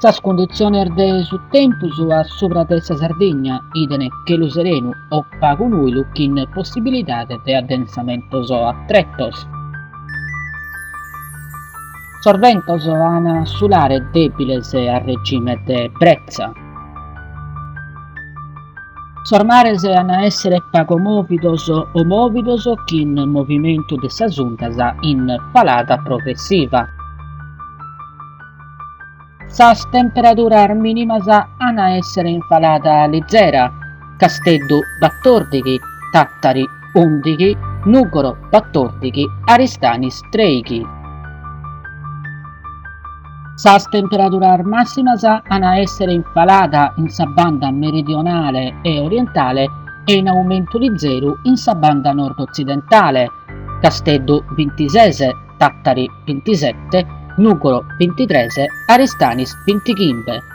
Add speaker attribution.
Speaker 1: Sas cunditziones de su tempus a subra de sa Sardigna 'iden chelu serenu o pagu nùilu chin possibilidade de addensamentos a tretos. Sos bentos an a sulare dèbiles a regime de bretza. Sos mares an a èssere pagu mòvidos o mòvidos chin movimentu de sas undas in falada progressiva. Sas temperaduras mìnimas an a èssere in falada lizera, Casteddu batòrdighi, Tàtari ùndighi, Nùgoro batòrdighi, Aristanis trèighi. Sas temperaduras màssimas an a èssere in falada in sa banda meridionale e orientale e in aumentu lizeru in sa banda nord-otzidentale, Casteddu bintises, Tàtari bintisete, Nùgoro bintitres, Aristanis bintichimbe.